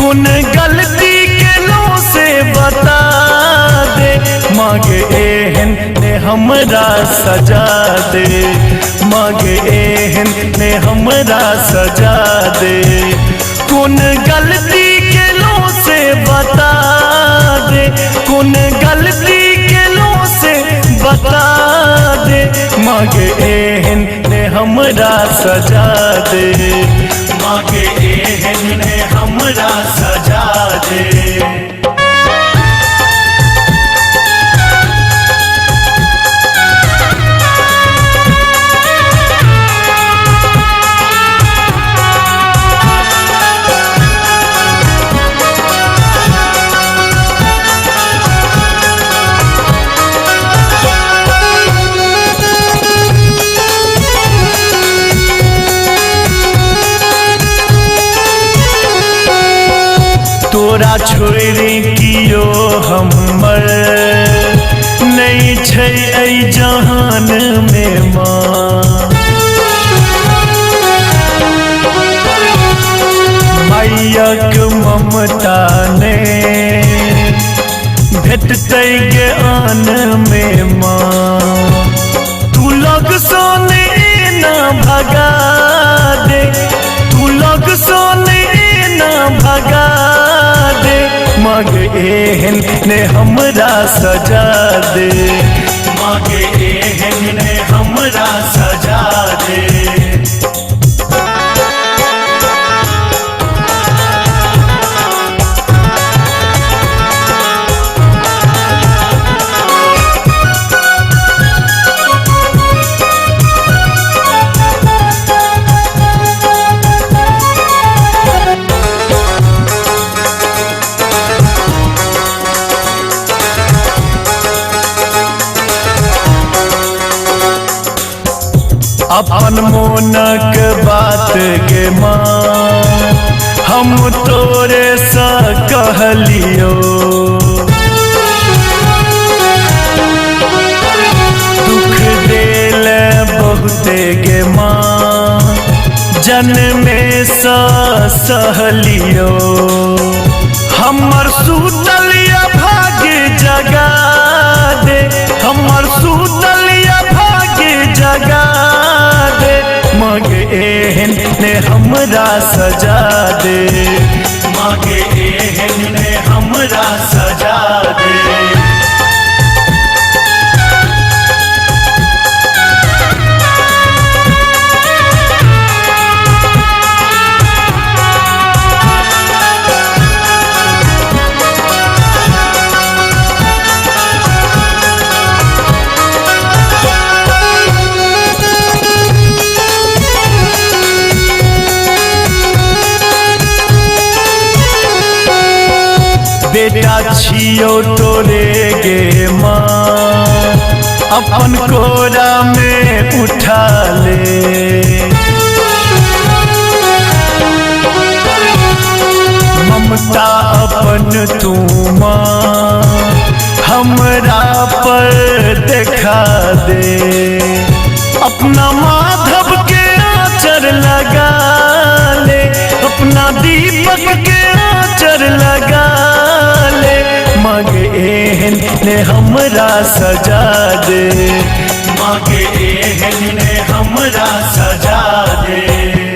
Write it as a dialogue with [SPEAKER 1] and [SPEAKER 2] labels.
[SPEAKER 1] कोन गलती केलो से बता दे। मागे एहन ने हमरा सजा दे, मागे एहन ने हमरा सजा दे। कोन गलती केलो से बता दे, कोन गलती केलो से बता दे। मागे एहन ने हमरा सजा दे, मागे एहन ने हमरा सजा दे। तोरा छोड़ि कियो हमर नहीं छै एहि जहान में माँ। मायक ममता ने भेटतै ज्ञान में माँ। तू लग सोने ना भगा दे, तू लग सोने ना भगा दे। मागे एहन ने हमरा सजा दे, मागे एहन ने हमरा सजा दे। अपन मोनक बात गे माँ हम तोरे सा कहलियो, दुख देल बहुते गे माँ जन्मे सा सहलियो। हमर सूतलिया भाग्य जगा दे, हमर सूतलिया भाग्य जगा दे। मागे एहन ने हमरा सजा दे, मागे एहन ने हमरा सजा दे। बेटा छियो तोरे गे माँ अपन कोरा में उठा ले। ममता अपन तू माँ हमरा पर देखा दे। अपना माधव के आंचर लगा ले, अपना दीपक के आंचर लगा ले। मागे एहन ने हमरा सजा दे, मागे एहन ने हमरा सजा दे।